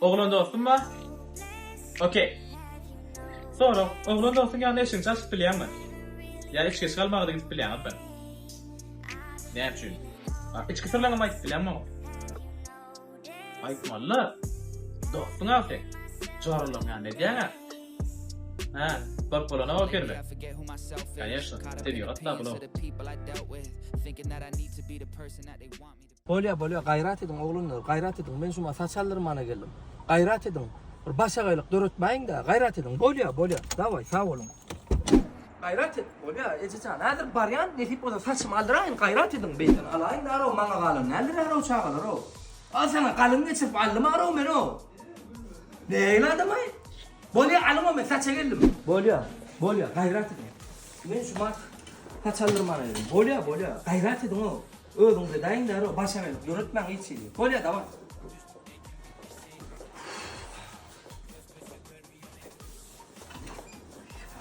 Oglan dostum bar. Okey. Sorag, oglan dostuň ýanynda eşigiňi çalşyp bilýäňmi? Ýa içgeçgi almaga-da gidip bilýäňizmi? Näme üçin? Içki syrlaryňam aýdyp bilýäňmi oňa? Aýtmaly-da. Dostuň-a seň. Joralaryň ýanynda edýäň-ä. Hä, bolup bolanok ekenmi? Koneşno, tebigat-da bul-ow. Bolýa bolýa gaýrat ediň oglanlar gaýrat ediň men şuma saç aldyrmana geldim gaýrat ediň bir başagaýlyk döretmäýiňdä gaýrat ediň bolýa bolýa daway sag boluň. Gaýrat et bolýa ejejan häzir barýan nesip bolsa saçymy aldyraýyn gaýrat ediň beýden alaýyn darow maňa galan däldir arow çagalarow al saňa galyň geçirip aldym arow men ow nägile adamaý bolýa alyň men saça geldim. Bolýa bolýa gaýrat ediň men şumat saç aldyrmana geldim bolýa bolýa gaýrat ediň ow. Özüňiz edäýiň däro başagaýlyk döretmäň hiç hili. Bolýa daway.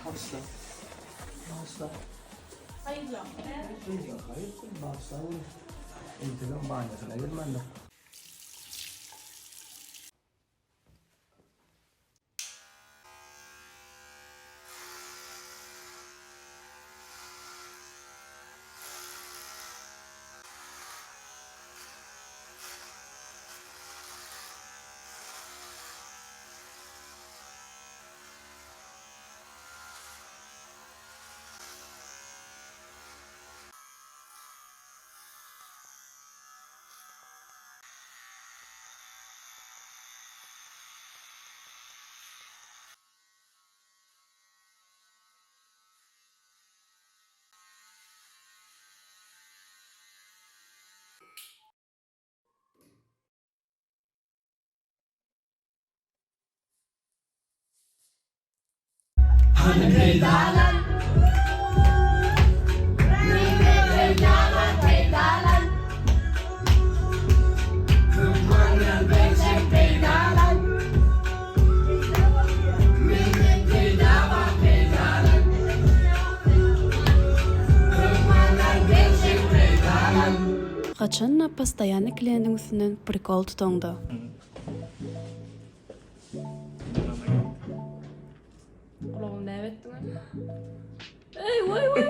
Bagyşla. Bagyşla. Haýyrla. Gyzlar haýyrdyr, bagyşla goý. Entegem banýasyna gelmändir. Haçanda postoýanny kliendiň üstünden prikol tutaňda. Gulagymy näme etdiň? Eý, woý, woý.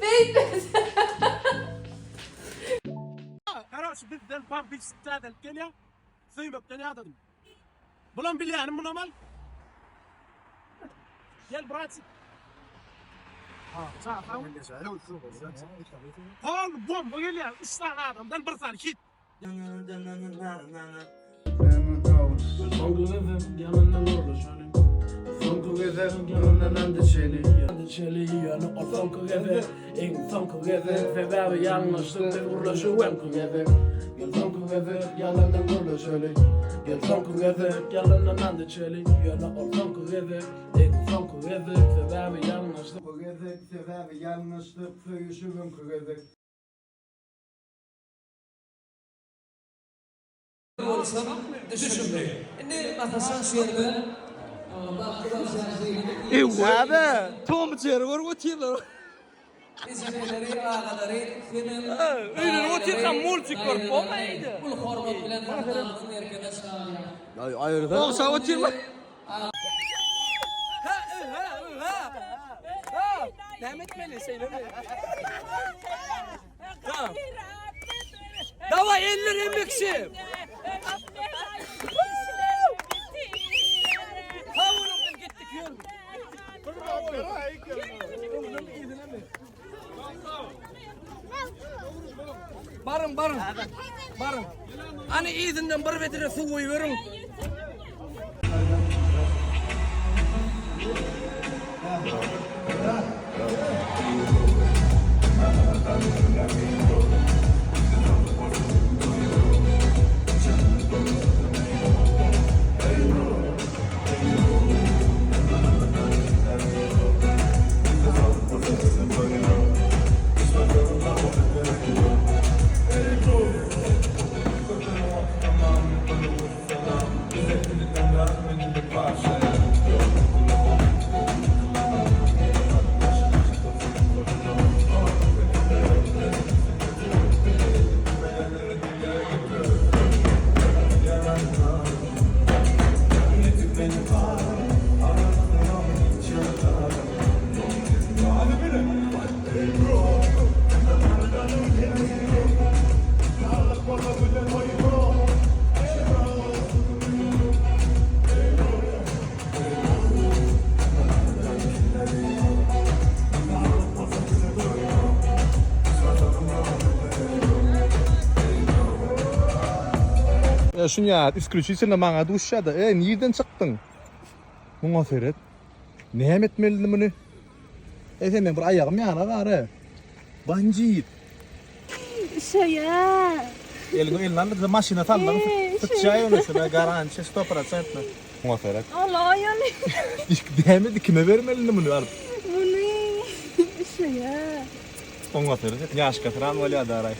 Beýtme. Karoçi bizden bambiçik täzelik gelýär. Söýmekden ýadadym. Bulam bilýänim munam al. Gel bratik. Pol bomba gelýär. 3 sany adamdan bir sany hit. Soňky gezek ýanyndan gürleşeli. Soňky gezek ýanyndan and içeli. And içeli ýöne ol soňky gezek iň soňky gezek sebäbi ýalňyşdyk biz gürleşip öňki gezek. Gel soňky gezek ýalandan gürleşeli. Gel soňky gezek ýalandan and içeli. Ýöne ol soňky gezek iň soňky gezek sebäbi ýalňyşdyk. Soňky gezek sebäbi ýalňyşdyk söýüşip öňki gezek. Bolsun düşümli. Indi Nataşaň şu ýerde bagtly bagtyýar ýigidi. Näme? Tom Jerry görüp otyrlar. Ejekeleri, agalary hemem Öýlenip otyrkam multik görüp bolmaýdy. Uly hormat bilen sahnamyzyň merkezine çagyrýar. Ogşap otyrlar. Näme etmeli şeýlemi? Daway eller hemme kişi. Sag boluň biz gitdik ýör. Baryň baryň. Baryň. Ani yzyndan bir bedre suw goýberiň. E, şunýa isklýuçitelno maňa duşýada. E, nirden çykdyň? Muňa seret. Näme etmelidi muny? E, sen meň bir aýagym ýana gar-e. Banjit. Şeýe. Eliňi eline aldyk, maşyna saldyň. Syçýa ýöne şuna garantiýa 100%. Muňa seret. Alaýaly. Näme kime bermelidi muny alyp? Muny. Şeýe. Oňa seret, ýaşka syran bolýar daraý.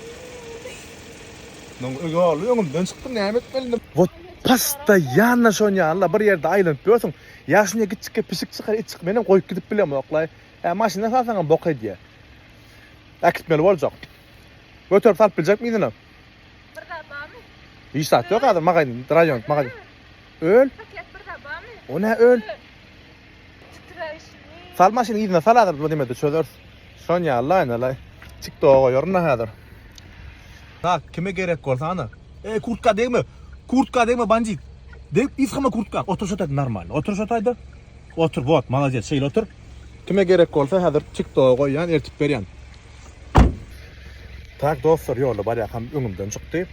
Muň ýoly öňümden çykdy, näme etmeli indi? Wot postoýanno şon ýaly-la bir ýerde aýlanyp ýörsüň. Ýa şuny kiçjikge pişik çykar, it çyk, menem goýup gidip bilemok-laý. Ä maşynda salsaňam bok edýär. Äkitmeli boljak. Göterip salyp biljekmi yzyna? Bir zat barmy? Hiç zat ýok häzir magazin, raýon, magazin. Öl. Paket bir zat barmy? O nä öl? Titreýşini. Sal maşynyň yzyna sal häzir bu nemede çözeris. Şon ýaly aýna-laý. TikToka goýaryn-da häzir. Tak, kime gerek bolsa ana. Eý, kurtka degme. Kurtka degme, bandit. Degip ysgama kurtka. Otur şo taýda normalny. Otur şo taýda. Otur, wot, malades, şeýle otur. Kime gerek bolsa häzir TikToka goýýan, eltip berýän. Tak, dostlar, ýolda barýarkam öňümden çykdy.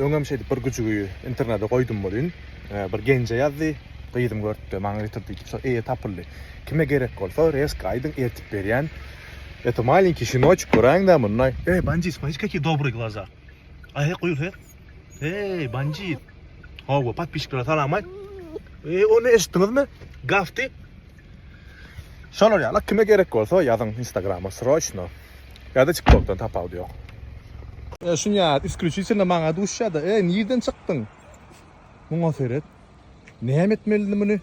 Öňem şeýdip bir güjügi internete goýdum welin, bir genje ýazdy. Gyzym görüpdi, maňa getir diýip, şo eýe tapyldy. Kime gerek bolsa, reska aýdyň, eltip berýän. Eto malenkiý şinoçik göräýiň-dä muny. Eý, bandit, смотри, какие добрые глаза. Aý, goýur her. Eý, bandit. Hawa, podpisçiklere salam aýt. Eý, ony eşitdiňizmi? Gafty. Şolar ýaly kime gerek bolsa ýazyň Instagrama sroçno. Ýa-da TikTokdan tapawudy ýok. E, şunýa isklýuçitelno maňa duşýada. E, nirden çykdyň? Muňa seret. Näme etmelidi muny?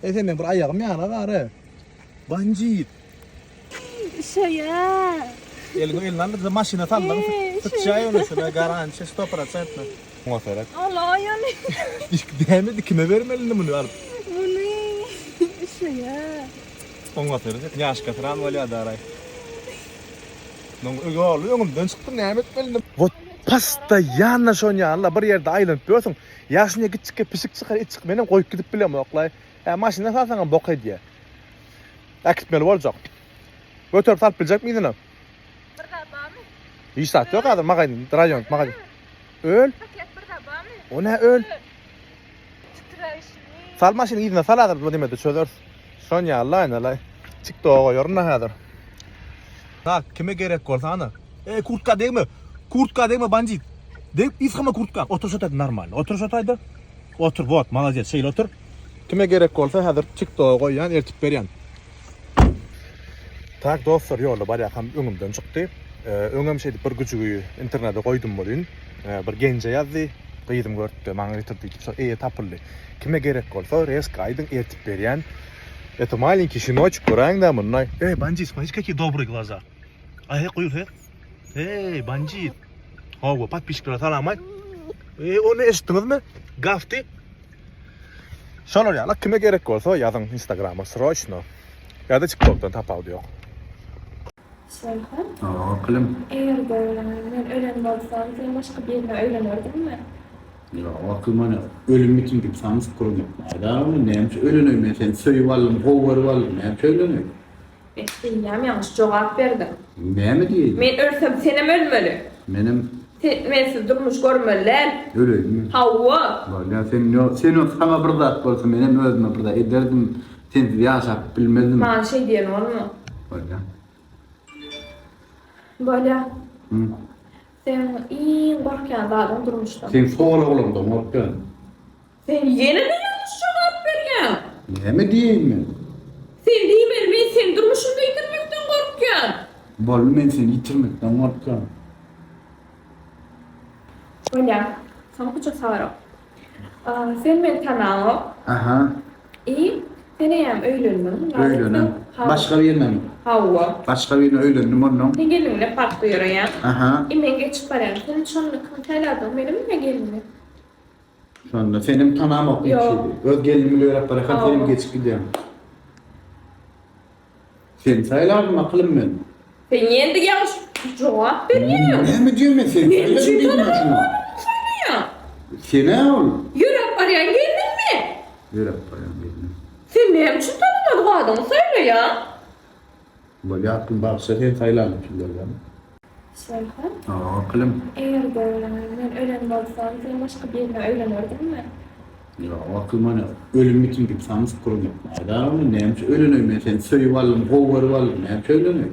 E, sen meň bir aýagym ýana gar-e. Banjit. Şeýe. Eliňi eline aldyk, maşyna saldyň. Syçýa ýöne şuna garantiýa 100%. Muňa seret. Alaýaly. Näme kime bermelidi muny alyp? Muny. Şeýe. Oňa seret, ýaşka syran bolýar daraý. Muň ýoly öňümden çykdy, näme etmeli? Wot postoýanno şon ýaly-la bir ýerde aýlanyp ýörsüň. Ýa şuny kiçjikge pişik çykar, it çyk, menem goýup gidip bilemok-laý. Ä maşynda salsaňam bok edýär. Äkitmeli boljak. Göterip salyp biljekmi yzyna? Bir zat barmy? Hiç zat ýok häzir magazin, raýon, magazin. Öl. Paket bir zat barmy? O nä öl? Titreýşini. Sal maşynyň yzyna sal häzir bu nemede çözeris. Şon ýaly aýna-laý. TikToka goýaryn-da häzir. Tak, kime gerek bolsa ana. Eý, kurtka degme. Kurtka degme, bandit. Degip ysgama kurtka. Otur şo taýda normalny. Otur şo taýda. Otur, wot, malades, şeýle otur. Kime gerek bolsa häzir TikToka goýýan, eltip berýän. Tak, dostlar, ýolda barýarkam öňümden çykdy. Öňem şeýdip bir güjügi internete goýdum welin, bir genje ýazdy. Gyzym görüpdi, maňa getir diýip, şo eýe tapyldy. Kime gerek bolsa, reska aýdyň, eltip berýän. Eto malenkiý şinoçik göräýiň-dä muny. Eý, bandit, смотри, какие добрые глаза. Aý, goýur her. Eý, bandit. Hawa, podpisçiklere salam aýt. Eý, ony eşitdiňizmi? Gafty. Şolar ýaly kime gerek bolsa ýazyň Instagrama sroçno. Ýa-da TikTokdan tapawudy ýok. Şeýhan. Aklym. Eger-de men ölen bolsam, sen başga birine öýlenerdiňmi? Ýok, aklym ony ölüm bitim diýip samsyk gürrüň etme. Aýdar ony, näme üçin öýleneýin men seni söýüp aldym, gowy görüp aldym, näme üçin öýleneýin? Men eýýäm ýalňyş jogap berdiň. Näme diýeýin? Men ölsem senem ölmeli. Menem. Sen mensiz durmuş görmeli däl. Öleýinmi? Hawa. Bolýa, sen ýok, sen ýok, saňa bir zat bolsa menem özüme bir zat ederdim, sensiz ýaşap bilmezdim. Maňa şeý diýen bolma. Bolýa. Bolýa. Seň iň gorkýan zadyň durmuşda. Seň soraglaryňdan gorkýan. Sen ýene-de ýalňyş jogap berýäň. Näme diýeýin men? Sen diýmeli, men seni durmuşymda ýitirmekden gorkýan. Boldy, men seni ýitirmekden gorkýan. Bolýa. Soňkuja sorag. Sen meni tanaňok. Aha. I sen eýýäm öýlendiň. Öýlenen. Başga birinemi? Hawa. Başga birine öýlendim onnoň. Sen gelniň bilen parkda ýöreýäň. Aha. I men geçip barýan. Sen şonda kimi saýlardyň, menimi ýa gelnimi? Şonda senem tanamok hiç Ýok. hili. Öz gelnimi ýöräp barýarkam senem geçip gidýäň. Seni saýlardym akylym men. Sen ýene-de ýalňyş jogap berýäň. Näme diýen men seni Näme saýlaryn üçin diýdim men şuňa. saýlaýaň? Sen-ä ol. Ýöräp barýan gelniňmi? Ýöräp barýan gelnim. Sen näme üçin tanamadyk adamy saýlaýaň? Bolýa aklym bagyşla seni saýlanym üçin bolýamy? Şeýle. Hawa akylym. Eger-de men ölen bolsam, sen başga birine öýlenerdiňmi? Ýok akylym ony ölüm ýitim diýip samsyk gürrüň etme. Aýdar ony näme üçin öýleneýin men seni söýüp aldym gowy görüp aldym näme üçin öýleneýin?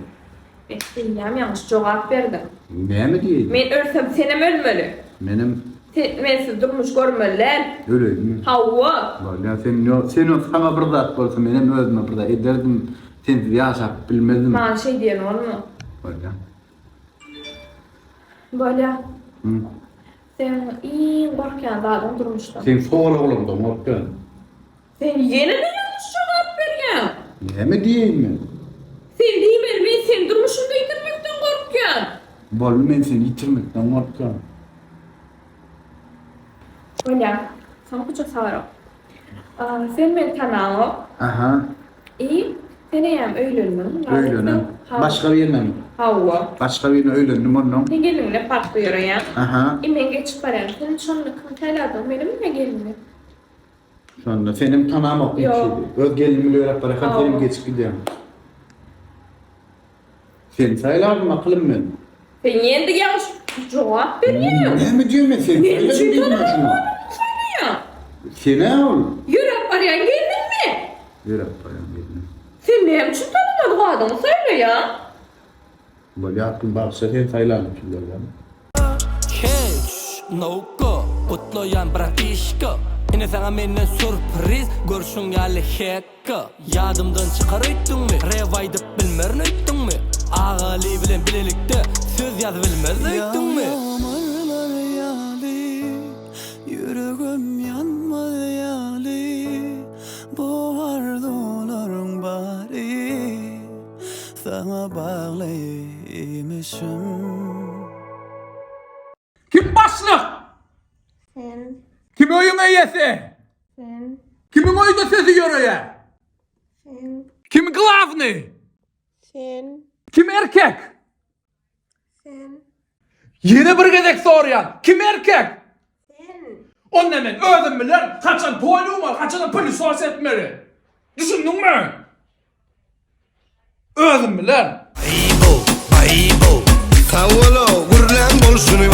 Bet eýýäm ýalňyş jogap berdiň. Näme diýeýin? Men ölsem senem ölmeli. Menem. Sen mensiz durmuş görmeli däl. Öleýinmi? Hawa. Bolýa sen ýok sen saňa bir zat bolsa menem özüme bir zat ederdim sensiz ýaşap bilmezdim. Maňa şeý diýen bolma. Bolýa. Bolýa. Seň iň gorkýan zadyň durmuşda. Seň soraglaryňdan gorkýan. Sen ýene-de ýalňyş jogap berýäň. Näme diýeýin men? Sen diýmeli men seni durmuşymda ýitirmekden gorkýan. Boldy men seni ýitirmekden gorkýan. Bolýa. Soňkuja sorag. Sen meni tanaňok. Aha. I sen eýýäm öýlendiň. Öýlenen. Başga birine mi? Hawa. Başga birine öýlendim onnoň. Sen gelniň bilen parkda ýöreýäň. Aha. I men geçip barýan. Sen şonda kimi saýlardyň? Menimi ýa gelnimi? Şonda senem tanamok hiç Ýok. hili. Öz gelnimi bile ýöräp barýarkam senem Hawa. geçip gidýäň. Seni saýlardym akylym men. Sen ýene-de ýalňyş jogap berýäň. Näme diýen men seni Meni saýladym üçin diýdim tanamadyk şuňa. adamyny saýlaýaň. Sen-ä ol. Ýöräp barýan gelniňmi? Ýöräp barýan gelnim. Sen näme üçin tanamadyk adamyny saýlaýaň? Bolýa aklym bagyşla seni saýlanym üçin bolýamy? Hey, nowka, gutlaýan bratişka Ine saňa menden sürpriz, görşüň ýaly hekga Ýadymdan çykar öýtdüňmi, rap aýdyp bilmerin öýtdüňmi Agaly bilen bilelikde söz ýazybilmerin öýtdüňmi? Ýagmyrlar ýaly, ýüregim ýanmaz ýaly Bu arzuwlaryň bary Saňa bagly imişim. Kim başlyk? Sen. Kim öýüň eýesi? Sen. Kimiň öýde sözi ýöreýär? Sen. Kim glawnyý? Sen. Kim erkek? Sen. Ýene bir gezek soraýan, kim erkek? Sen. Onda men özüm bilerin, haçan pol ýuwmaly, haçanam pylysos etmeli. Düşündiňmi? Özüm bilerin. Sag bol-ow, gürläň bolşuny.